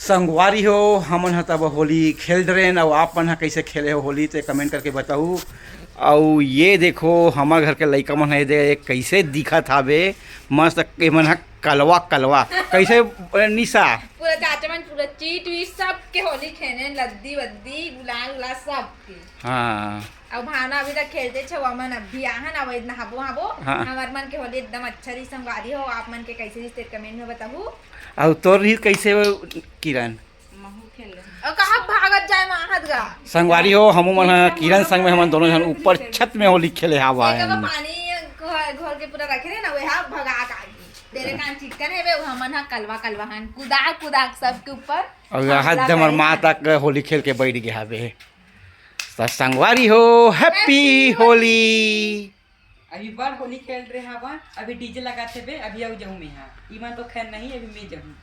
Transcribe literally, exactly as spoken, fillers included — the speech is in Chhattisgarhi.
संगवारी हो, हमन ह तब होली खेल डरेन, अउ आप मन ह कइसे खेले हो होली, ते कमेंट करके बताहू। अउ ये देखो, हमर घर के लइका मन ह, ये दे, कइसे दिखत हावे, मस्त। ये मन ह कलवा कलवा, कइसे, ए, निशा? पूरा चाचा मन पूरा चीट वीट सब के होली खेले, लद्दी वद्दी, गुलाल उलाल सब के। हाँ। अउ भावना अभी तक खेलते छे, वो मन अभी आहन, अब इतना हबो हबो। हाँ। हमर मन के होली एकदम अच्छा रही संगवारी हो, आप मन के कइसे रही, ते कमेंट में बताहू। अउ तोर रही कइसे, किरण? महू खेल रहे। अउ कहाँ भागत जाए, माहत गा। संगवारी हो, हमू मन ह किरण संग में हमन दोनों झन ऊपर छत में होली खेले हावय। एक अब पानी घोल, घोल के पूरा रखे रहे ना, वह भगा के आगे। तेरे कान चिकन है बे, हमन ह कलवा कलवा हन, कुदाक कुदाक सबके ऊपर। अउ यहाँ हमला हमर करे माँ हन। तक होली खेल के बैठ गया हवे। त संगवारी हो, हैप्पी हैप्पी होली। अभी बड़ होली खेल रहे हवन, अभी डीजे लगाथे बे, अभी अउ जाऊँ मैं यहाँ। इमा तो खैर नहीं, अभी मैं जाऊँ।